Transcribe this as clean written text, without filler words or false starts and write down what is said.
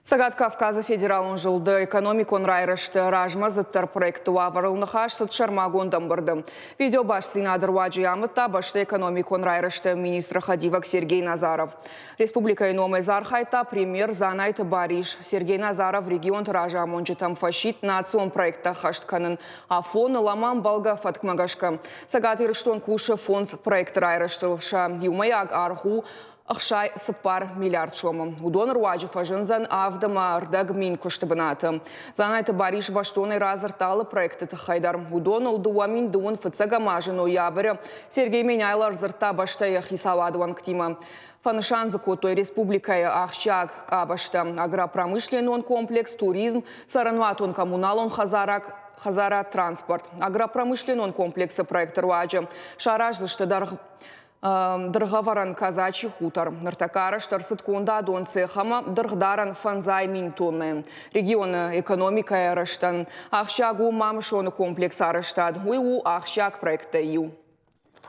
Цӕгат Кавказы федералон зылды экономикон райрӕзты размӕдзыддӕр проектты уавӕрыл ныхас цыд сӕрмагонд ӕмбырды. Видеобастдзинады руаджы амыдта бӕстӕ экономикон райрӕзты министры хӕдивӕг Сергей Назаров. Республикӕйы номӕй дзы архайдта премьер Дзанайты Барис. Сергей Назаров регионты разамонджытӕм фӕсидт национ проекттӕ ӕххӕст кӕнын афоныл ӕмӕ ӕмбӕлгӕ фӕткмӕ гӕсгӕ. Цӕгат Ирыстон кусы фондз проекты райрӕзтыл. Сӕ иумӕйаг аргъ у 64 миллиард сомы. Уыдоны руаджы фӕзындзӕн 7,5 мин куысты бынаты. Дзанайты Барис бӕстонӕй радзырдта алы проекты тыххӕй дӕр. Уыдоныл 2021 азы ноябры Сергей Меняйло ӕрдзырдта бӕстӕйы хицауады уӕнгтимӕ. Фӕнысан дзы кодтой республикӕйы ахсджиаг къабӕзтӕ агропромышленнон комплекс, туризм, цӕрӕнуатон-коммуналон хӕдзарад, транспорт. Агропромышленнон комплексы проекты руаджы сараздзысты дӕргъ дыргъӕвӕрӕн Казачий хутор. Ныртӕккӕ арӕзт ӕрцыд кондадон цех ӕмӕ дыргъдарӕн 5000 тоннӕ. Регионы экономикӕйы рӕзтӕн ахсджиаг у Мамысоны комплекс арӕзтад. Уый у ахсджиаг проекттӕй иу.